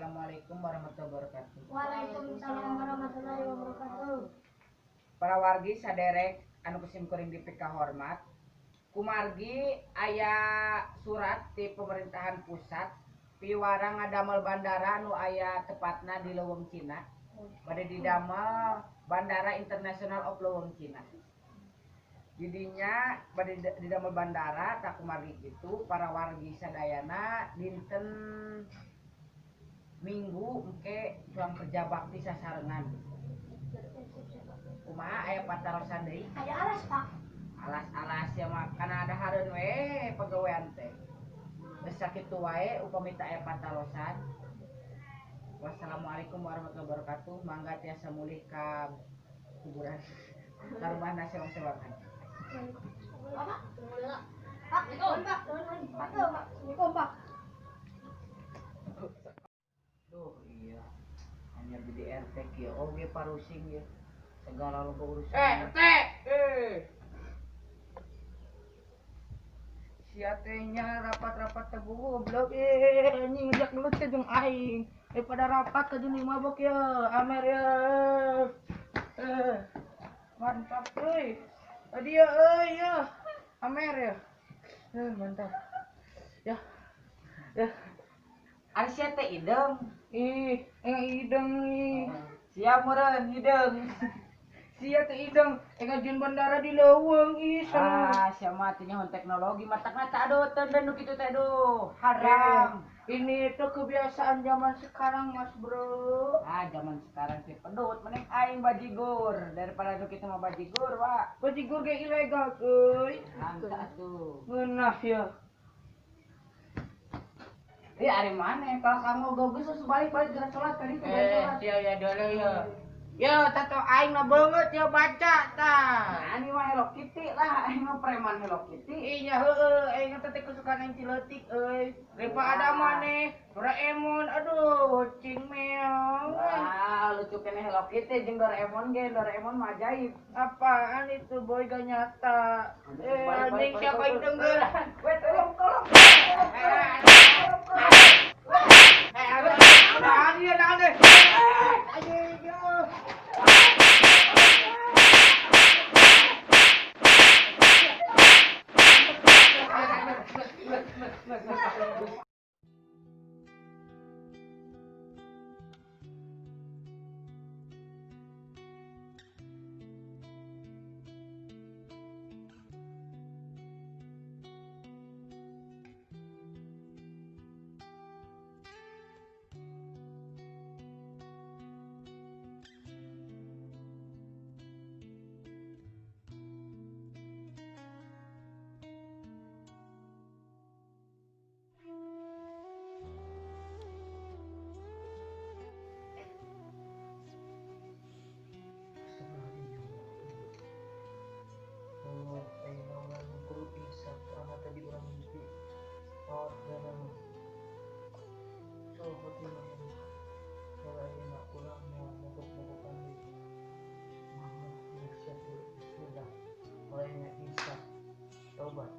Wassalamualaikum warahmatullahi wabarakatuh. Waalaikumsalam warahmatullahi wabarakatuh. Para wargi saderek anu kusim kuring dipikahormat. Kumargi aya surat ti pemerintahan pusat piwarang ngadamel bandara nu aya tepatna di Leuweung Cina. Bade didamel Bandara Internasional of Leuweung Cina. Didinya bade didamel bandara tak kumargi kitu para wargi sadayana dinten Minggu engke cuang kerja bakti sasarengan. Kumaha aya patarosan deui? Aya alas, Pak. Alas-alas ya mah kana ada hareun we pagawean teh. Geus sakitu wae upami teu aya patarosan. Wassalamualaikum warahmatullahi wabarakatuh. Mangga tiasa mulih ka kuburan. Ka rumahna sewang-sewangan. Bapak, Pak, nuhun, Pak. Nuhun, Pak. Pak. Assalamualaikum, Pak. Duh, iya. Hanya jadi RT kieu oge parusing ya. Segala loba urusan. RT. Sia teh nya rapat-rapat teh goblok anjing ngejak gelut teh jeung aing. Daripada rapat ka jeung mabok ya, amer ya. Mantap euy. Tadi ya euy ya. Amer ya. Mantap. Ya. Ya. Ari sia teh hideung. Ih, hideung ih. Sia meureun hideung. Sia teh hideung, ngajuin bandara di leuweung ih. Ah, sia mah teh nyaho teknologi matakna teh aduh teu nu kitu teh aduh. Haram. Ini tuh kebiasaan zaman sekarang, Mas Bro. Ah, zaman sekarang teh pedut mending aing bajigur daripada nu kitu mah bajigur, Pak. Bajigur ge ilegal, euy. Mantap tuh. Ngeunah ya. Ih, ari maneh kalau kamu gogus terus balik-balik geura salat tadi tuh salat. Sia ya dole ya. Ya, tato aing mah beungeut ya baca tah. Nah, ini mah Hello Kitty lah, aing mah preman Hello Kitty. Iya heueuh, aing teh kesukaan aing ti leutik euy. Daripada maneh Doraemon, aduh cing meong. Wah, lucu keneh Hello Kitty jeung Doraemon ge, Doraemon mah ajaib. Apaan itu boy gak nyata. Anjing siapa yang denger? Weh, tolong tolong. Tobat.